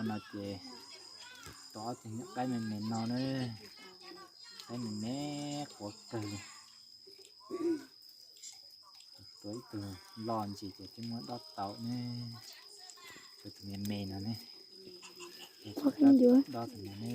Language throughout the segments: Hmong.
No ces tua ob tug nyuam qaib me me no na, qaib me me qhuav kawg li. Tua ib tug loj ntsis ces twb muab dob tau ne, tua tus me me no ne, dob tus no ne.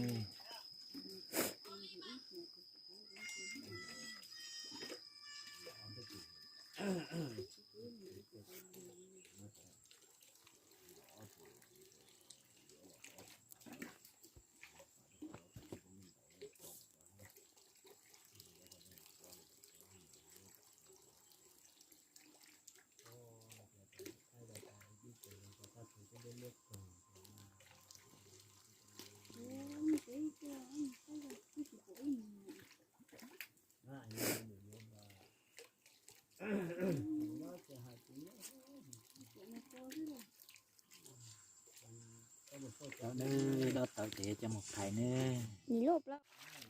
Dob tau ces coj mus phais ne.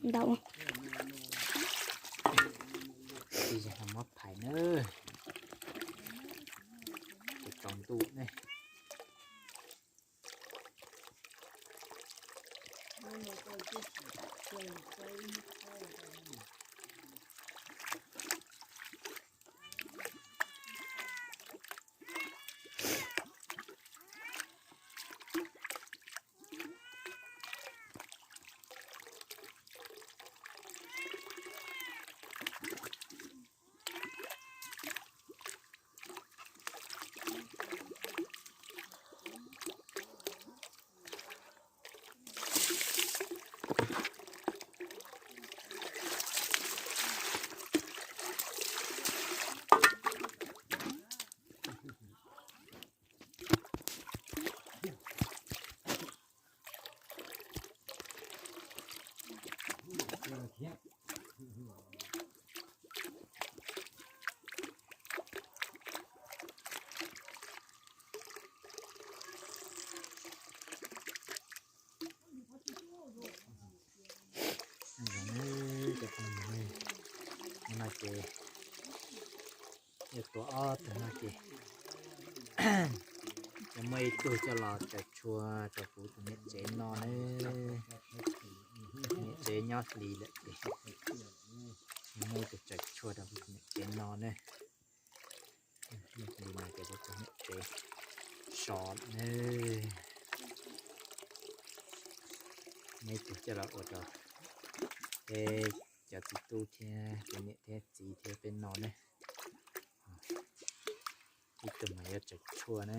Ntau. Ces muab phais na, tsaus ntuj ne. Cov phooj ywg, no ces yuav tua ob tug no ces yuav muaj ib tug coj los tsaws tshua rau kuv tus niam tsev no na. Niam tsev nyob hli lawm ces yuav muaj ib tug tsaws tshua rau kuv tus niam tsev no na. Li no ces kuv tus niam tsev so na. Muaj ib tug coj los ua rau peb cov txiv tub thiab cov niam thiab txiv thiab peb no ne. Ib tug mas yuav tsaws tshua na.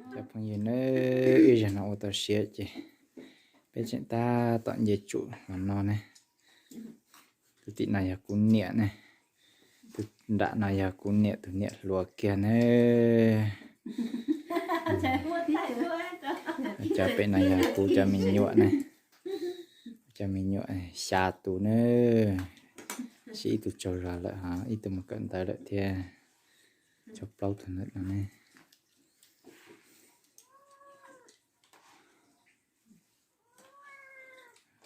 Cov phooj ywg na, ib zaug no ua tau siav ces peb tseem tab tom nce tsum los no ne. Tus tim no yog kuv niam ne, tus nram no yog kuv niam tus niam hluas kiag ne. Cov pem no yog kuv cov me nyuam ne, cov me nyuam xya tus ne, sib ib tug tsaug zog lawm ho ib tug mus kawm ntawv lawm thiab, tshuav plaub tug ntawm no ne.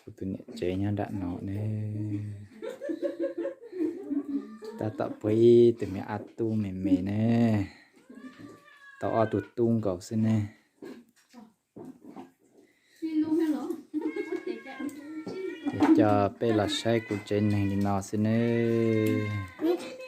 Kuv tus niam tsev nyob nram no ne. Tab tom puag ib tug me ab tub me me ne, tau ob tug tub nkaus xwb ne. Ces coj peb los saib kuv tsev neeg li no xwb nawb.